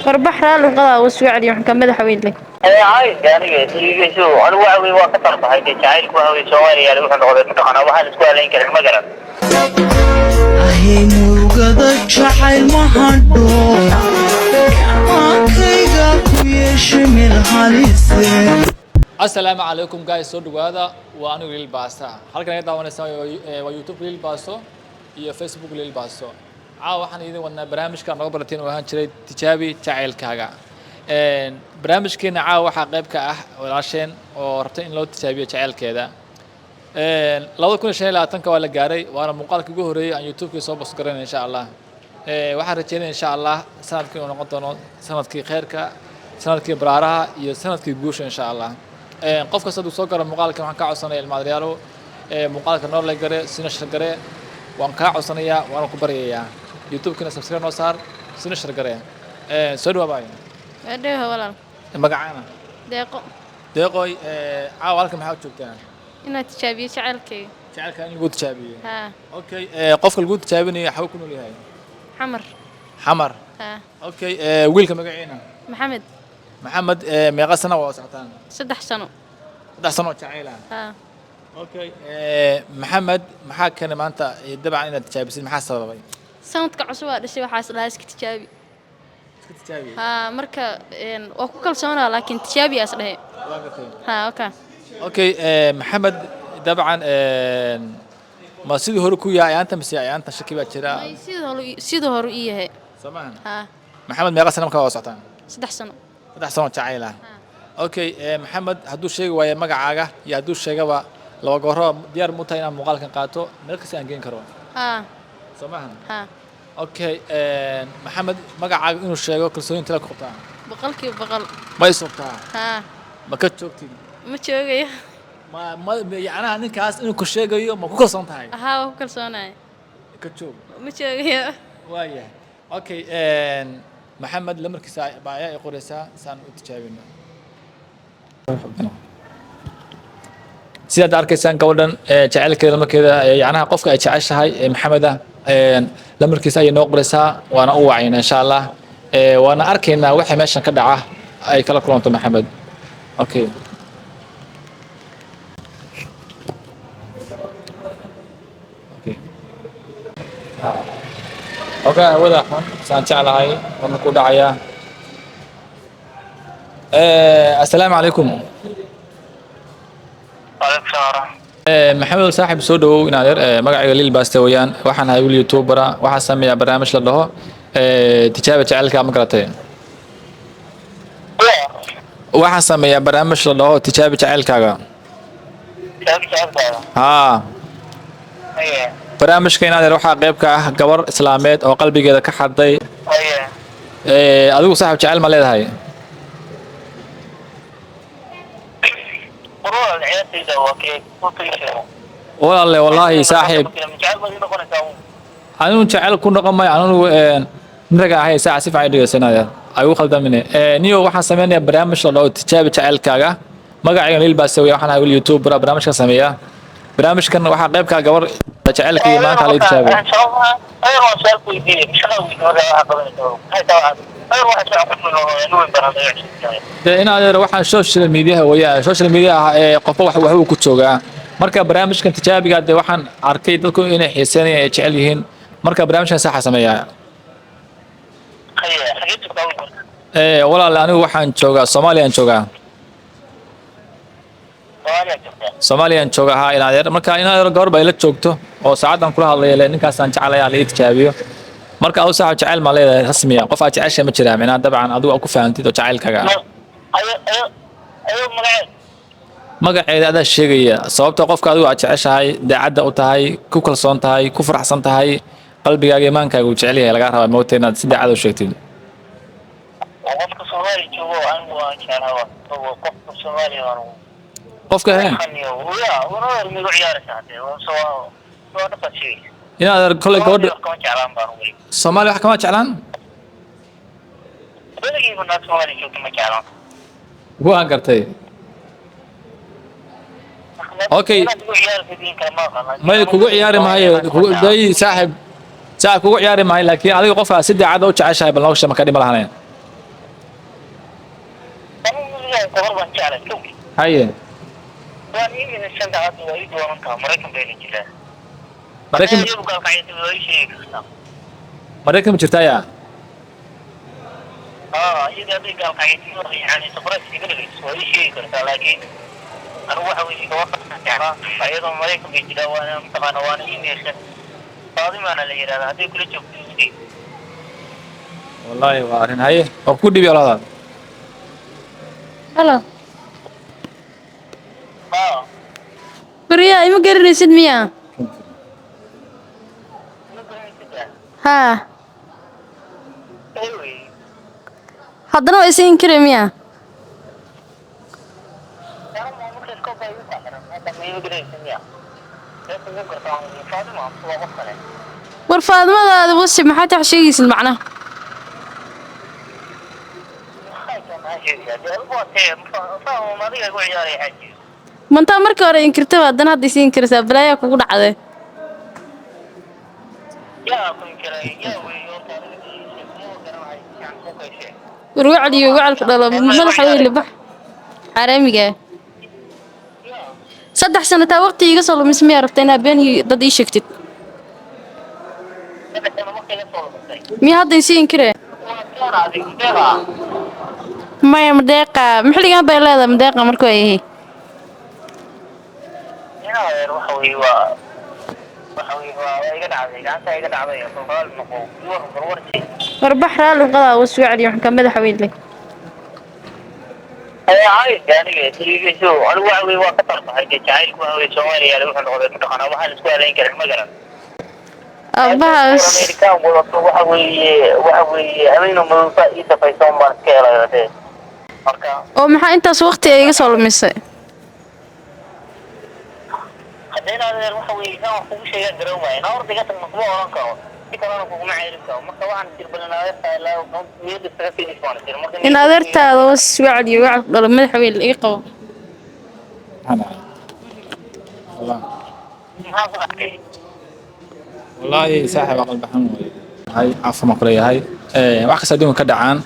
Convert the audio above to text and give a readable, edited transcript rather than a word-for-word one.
Warbax raalli qadaa uu soo celiyo waxaan ka madaxa weyn leh. Caayilka aniga iigiisu anigu waxa weye waa ka tarbaxay dee jacaylku waxa weye Soomaaliya wuxuu noqday mataqaanaa waxaan isku halayn karin ma garan. Ahay murugada jacayl ma hadho, maankayga ku yeeshay meel halise. Asalaamu calaykum guys, soo dhawaada. Waa anigu Lil Baasta. Halkan naga daawanaysaa waa YouTube Lil Baasto iyo Facebook Lil Baasto. Caawa waxaan idin wadnaa barnaamijka nooga barateen oo ahaan jiray Tijaabi Jacaylkaaga. Barnaamijkeena caawa waxaa qayb ka ah walaasheen oo rabta in loo tijaabiyo jacaylkeeda. 2025-ka waa la gaaray, waana muuqaalkii ugu horreeyay aan YouTube-kii soo post garayn insha Allah. Waxaan rajeynaya insha Allah sanadkii uu noqon doono sanadkii khayrka, sanadkii baraaraha iyo sanadkii guusha insha Allah. Qof kasta hadduu soo galo muuqaalkan, waxaan kaa codsanaya, ilmaadayaalo, muuqaalka noo like gare, sina share gare. Waan kaa codsanayaa, waana ku baryayaa. YouTube-kina subscribe noo saar, sina share gare. Soo dhawaabay. Waa dheeho walaal. Magacaana? Deeqo. Deeqoy, caawa halkan maxaa u joogtaa? Inaad tijaabiyo jacaylkayga. Jacaylka in lagu tijaabiyo? Haa. Okay, qofka lagu tijaabinayo xaw ku nool yahay? Xamar. Xamar? Haa. Okay, wiilka magaciina? Maxamed. Maxamed. Meeqa sano waa socotaan? 3 sano. 3 sano oo jacayl ah? Haa. Okay, Maxamed maxaa keenay maanta dabcan inaad tijaabisid? Maxaa sababay? Sanadka cusub waa dhashay, waxaas dhahaa iska tijaabi. Iska tijaabi. Haa, marka waa ku kalsoonaa, laakiin tijaabi aas dhahay. Waa gartay. Haa, okay. Okay, Maxamed dabcan ma sidii hore ku yahay ayaanta mise ayaanta shaki baa jira? May, sidii hore ii yahay. Soo maahan? Haa. Maxamed, meeqa sano markaa waa socotaan? 3 sano. 3 sano oo jacayl ah. Okay, Maxamed hadduu sheegi waayo magacaaga iyo hadduu sheegaba, laba gooro diyaar mu tahay inaan muuqaalkan qaato, meel kasta aan geen karo? Haa. Soo maahan? Haa. Okay, Maxamed magacaaga inuu sheego kalsooni tala ku qabtaa? 100%. Ma is hubtaa? Haa. Ma ka joogtid? Ma joogayo. Ma yacnaha ninkaas inuu ku sheegayo ma ku kalsoon tahay? Haa, waa ku kalsoonahay. Ka joog. Ma joogayo. Waayahay. Okay, Maxamed lamarkiisa baa ayaa i qoraysaa saan u tijaabino. Sidaad arkaysaan, gabadhan jacaylkeeda lamarkeeda, yacnaha qofka ay jeceshahay ee Maxameda, lamarkiisa ayay noo qoraysaa, waana u wacayna insha Allah. Waana arkaynaa waxa meeshan ka dhaca ay kala kulanto Maxamed. Okay. Okay, hawada xun saan jeclahay warna ku dhacayaa. Assalaamu calaykum. Waalaikum salaam. Maxamed saaxib, soo dhawow in adeer. Magacayga Lil Baaste weeyaan. Waxaan ahay wiil youtubera. Waxaa sameeyaa barnaamij la dhaho Tijaaba Jacaylka, ma garatay? Waxaan sameeyaa barnaamij la dhaho Tijaabi Jacaylkaaga. Jacaylkaaga? Haa. Haye. Barnaamijka, in adeer, waxaa qayb ka ah gabar islaameed oo qalbigeeda ka xaday. Haye. Adigu saaxib jacayl ma leedahay? Quruxda ciyaartayda waa kee ku tagaysaa? Walaalle, wallaahi saaxiib. Jacayl baad ii noqonaysaa. Anigu jacayl ku noqon maayo. Anigu nin raga ahay saaca si fiican i dhegeysanaya ay ugu khaldamine. Niyo, waxaan sameynayaa barnaamij la dhaho Tijaabi Jacaylkaaga. Magacayga Lil Baase weeye. Waxaan ahay wiil youtubera, barnaamijka sameeya. Barnaamijkan waxaa qayb ka ah gabar jacaylkii maanta la tijaabiyo. Ayar waa su'aal ku weydiiyey, shaqa weydiin markaa waxaa qabanaysaa maxay tahay? Ayar waxa shaqa ku nool oo weyn baran. Dee in adeer, waxaan social mediaha weeyaan, social media ah ee qofba wax waxbuu ku joogaa. Marka barnaamijkan tijaabiga dee waxaan arkay dadku inay xiiseynayaan, ay jecel yihiin. Marka barnaamijkan saxa sameeyaa. Haye, xagee joogtaa wiil marka? Walaal, anigu waxaan joogaa Soomaaliyaan joogaa. Soomaaliya joogtaa? Soomaaliyaan jooga, haa, in adeer. Marka in adeer, gabar ba ila joogto oo saacadan kula hadlaya le ninkaasaan jeclaya la ii tijaabiyo. Marka adu saaxib jacayl ma leedahay rasmiya? Qof aad jeceshahay ma jiraa, micnaha dabcan adigu aad ku fahamtid oo jacaylkaga ah? Ayo ayo ayo, magaceed? Magaceeda adaa sheegaya, sababta qofka adigu aad jeceshahay, daacadda u tahay, ku kalsoon tahay, ku faraxsan tahay, qalbigaaga imaankaaga uu jecel yahay, lagaa rabaa moogta inaad si daacad u sheegtid. Oo qofka Soomaaliya joogo anigu waan jeclahay, waa qofka Soomaaliya anigu. Qofka he? Xaniyo ya wana migu ciyaaraysaa hadee soo waa dhaqan sheegaysa. Inaad kolley gabadha Soomaaliya wax kama jeclaan baan weli. Soomaaliya wax kama jeclaan? Weligiiba naag Soomaaliya joogta ma jeclaan. Waan gartay. Okay. Inaad igu ciyaaraysa diin kale ma aqaan. May, kugu ciyaari maayo. Day saaxib, saaxib, kugu ciyaari maayo, laakiin adiga qofka si daacad u jeceshahay bal noo sheeg, ma ka dhima lahaneen. Gabar baan jeclay. Haye. Waan ii shanta hadda waa ii doorantaa, Maraykan bayna jiraa. Maraykan? Iyagu gaalkacyada waa ii sheegi kartaa. Maraykan ma jirtaa yaa? Aa, iyada hadday gaalkacyada yani surprise iga dhigayso waa ii sheegi kartaa, laakiin anigu waxa weeye gabartaan jeclaa, ayadoo Maraykan bay jiraa, waana mataqaana, waana ii meeshan, Faadimaana la yidhahdaa. Hadday kula joogto iskay. Wallaahi waa arrin. Haye, waa ku dhibi olaadaad. Halo. Aa. Baryaa, ima garanaysid miyaa? Ma garanaysid? Haa. Ee wey. Haddana waa isi inkire miyaa? Microscope baa igu xiran hadda, ma igu garanaysid miya? See kugu gartaa Faadima waa qof kale? War Faadimadaada wasi, maxaa tax sheegaysid macnaha? Maxay tahay? Maxaa sheegaysaa dee? Adigu waa tee Faadima, adiga igu ciyaaraya xaaji. Mantaa markii hore inkirtaba, haddana hadda isi inkiraysaa? Balaayaa kugu dhacday. Yaa ku inkiray? Yaa wey horta adiga? Ma garanayo yani ku kayshee. War wacliyo wacalku dhalo madaxa weyli bax xaaraamiga. Yaa. 3 sano taa waqti iga soo lumis miyaa rabta inaad been iyo dad ii sheegtid? 3 sano waqti la soo lumisay. Miyaa hadda isi inkire? Waa keena adiga deeqa. Maya, madeeqa maxligan bay leedahay madeeqa markuu yahay. Ina adeer, waxa weeye waa waxa weeye waa iga dhacday, gacanta iga dhacday, balqaal noqo war balwarti. War bax, raalli qadaa was wacliyo xunka madaxa weyn leh. Caayis aniga iligiisu, anigu waxa weeye waa ka tarbaxay dee jacaylku. Waxa weeye Soomaaliya wuxuu noqday mataqaanaa waxaan isku halayn karin, ma garan. Aabbahaas. Amerikaan wadato waxa weeye habeeno madowsa ii dafaysa un baan iska helayo dee marka. Oo maxaa intaas waqti ay iga soo lumisay? Haddayna adeer waxa weeye saan wax kugu sheegaan garan waaye, naa horta iga tagna kuma oran karo, si kalena kuguma ceyrin karo. Marka waxaan jirbalan adeertaa ilaa niyadda iskaga sii dhis baan jir marka. In adeertaada was wacliyo wacalku dhalo madaxa weyn iga qabo. Maxaa dhacay? Wallah. Maxaa ku dhacay? Wallaahi saaxiib, aqal baxan weeye. Hay, caafimaad ku leeyahay. Wax kasta adduunka ka dhacaan.